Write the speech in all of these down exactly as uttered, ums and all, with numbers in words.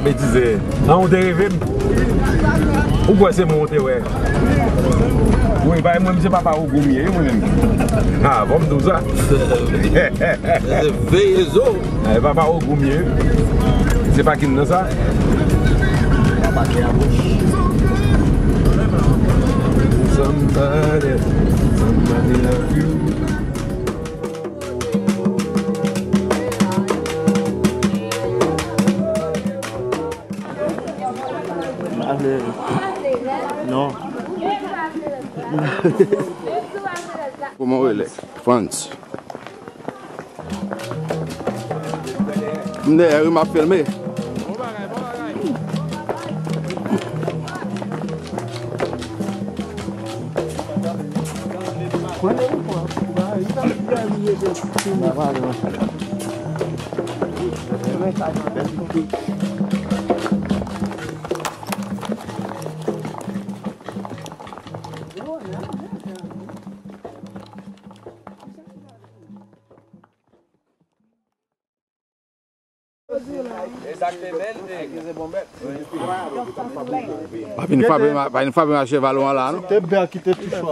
Betize. An, ou te reve m? Ou kwè se mwen ou te wè? Wi, bay mwen, se papa Ogou m ye, wi, mwen menm. Ha, fò m di w sa. Se veye zo. Eh, papa Ogou m ye. Se pa kin nan sa. Somebody, somebody love you. Ale. Non. Kòman w rele? Frantz. M dèyè wi, m ap filme. Pa vin frape ma-, pa vin frape mache balon an la, non? Te bèl ki te touche w.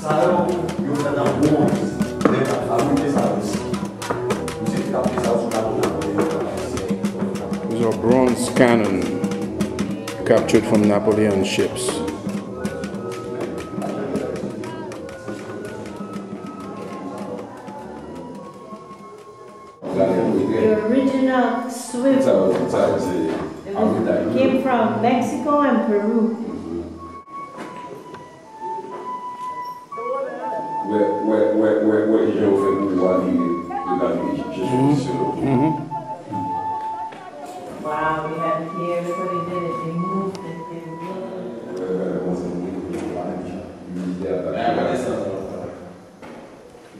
Sa yo, yo fè nan bwonz, men yo t ap fabrike sa yo isi. Misye te ap fè sa yo sou bato Napoleon. Those are bronze cannon captured from Napoleon ships. The original swivel came from Mexico and Peru. Wè, wè, wè, wè, wè jan yo fè pou yo ale, yo t al vin Ejipsyen sou misyon yo. Wow, we had it here, so they did it, they moved it, they moved it. Wè, wè, wè, kòman se pou yo ale, yo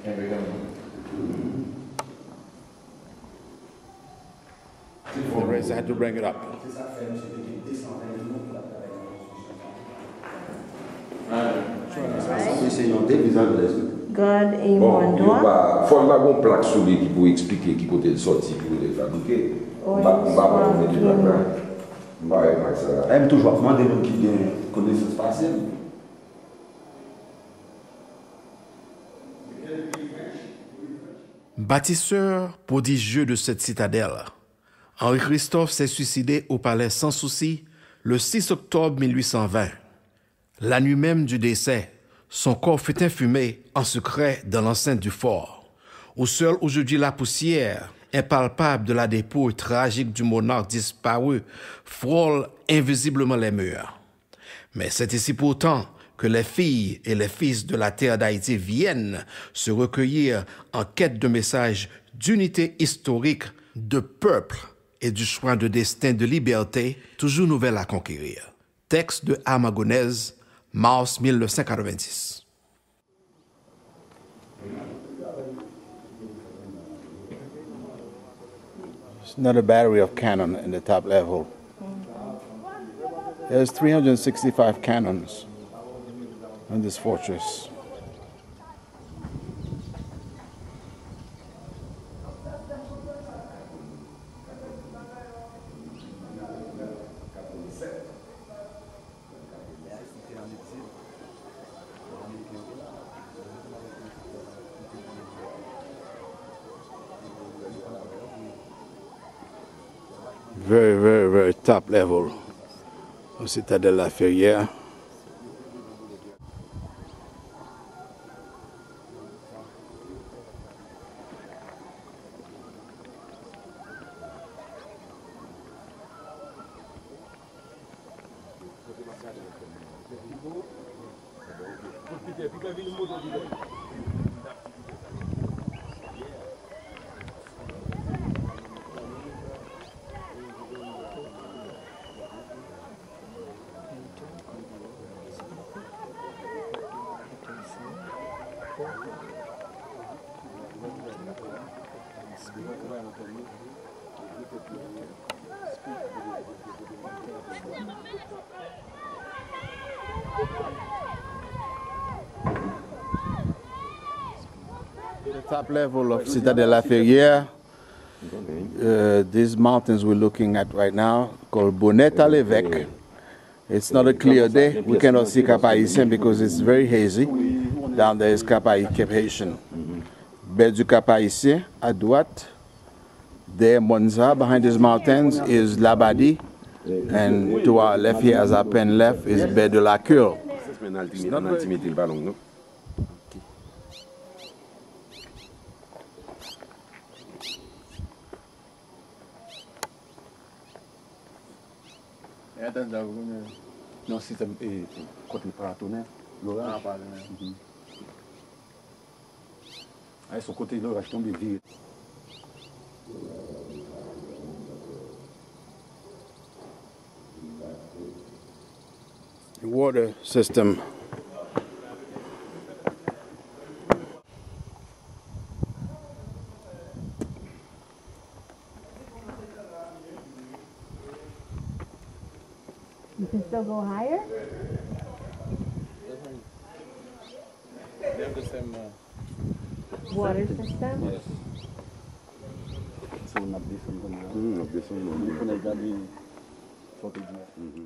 ale, yo ale. The rest, I had to bring it up. Wi, se yon deviz anglèz, wi. God aime Bon, mon yo doigt. pa, fò l pa gon plak sou li ki pou eksplike ki kote l sòti, ki kote l fabrike. M pa, m pa wè yo mete plak la. M pa wè plak sa la. E m toujou ap mande moun ki gen konesans pase m. Bâtisseur prodigieux de cette citadelle, Henri Christophe s'est suicidé au palais Sans Souci le six octobre mille huit cent vingt. La nuit même du décès, son corps fut infumé en secret dans l'enceinte du fort, où seule aujourd'hui la poussière impalpable de la dépouille tragique du monarque disparu frôle invisiblement les murs. Mais c'est ici pourtant que les filles et les fils de la terre d'Haïti viennent se recueillir en quête de messages d'unité historique, de peuple et du choix de destin de liberté toujours nouvelle à conquérir. Texte de Armand Gonez, mars mille neuf cent quatre-vingt-dix. It's another battery of cannon in the top level. There's three hundred sixty-five cannons in this fortress. Very, very, very top level of Citadelle La Ferrière. The top level of Citadelle La Ferrière. Uh, these mountains we're looking at right now, called Bonnet à l'Évêque. It's not a clear day. We cannot see Cap Haïtien because it's very hazy. Down there is Cap Haï-, Cap Haïtien. Baie du Cap Haïtien, à droite. There, Monza, behind these mountains, is Labadie. And to our left here, as I pan left, is Baie de la Cour. It's not very E atan sa ou konnen. Non, sistèm, e, kote pa tounen, loraj. Ah, pa tounen. Mhm. Ay, se kote loraj tonbe vire. Water system. You can still go higher? They have the same, uh, water system? Yes. So, n ap desann kounye a. Hmm, n ap desann kounye a. Pou n al gade fòtay di a. Mhm.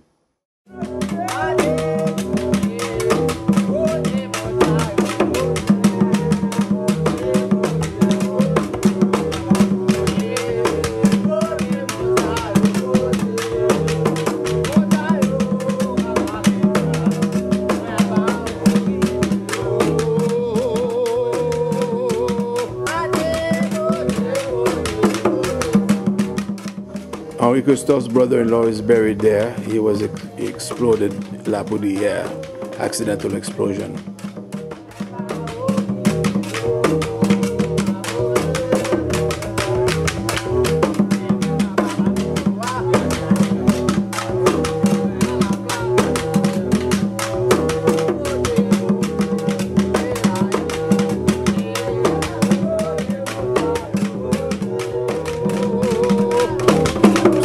Henri Christophe's brother-in-law is buried there. He was ex-, he exploded La Poudrière, accidental explosion.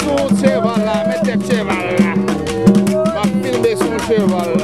Sou cheval la, met tèt cheval la. M ap filme sou cheval la.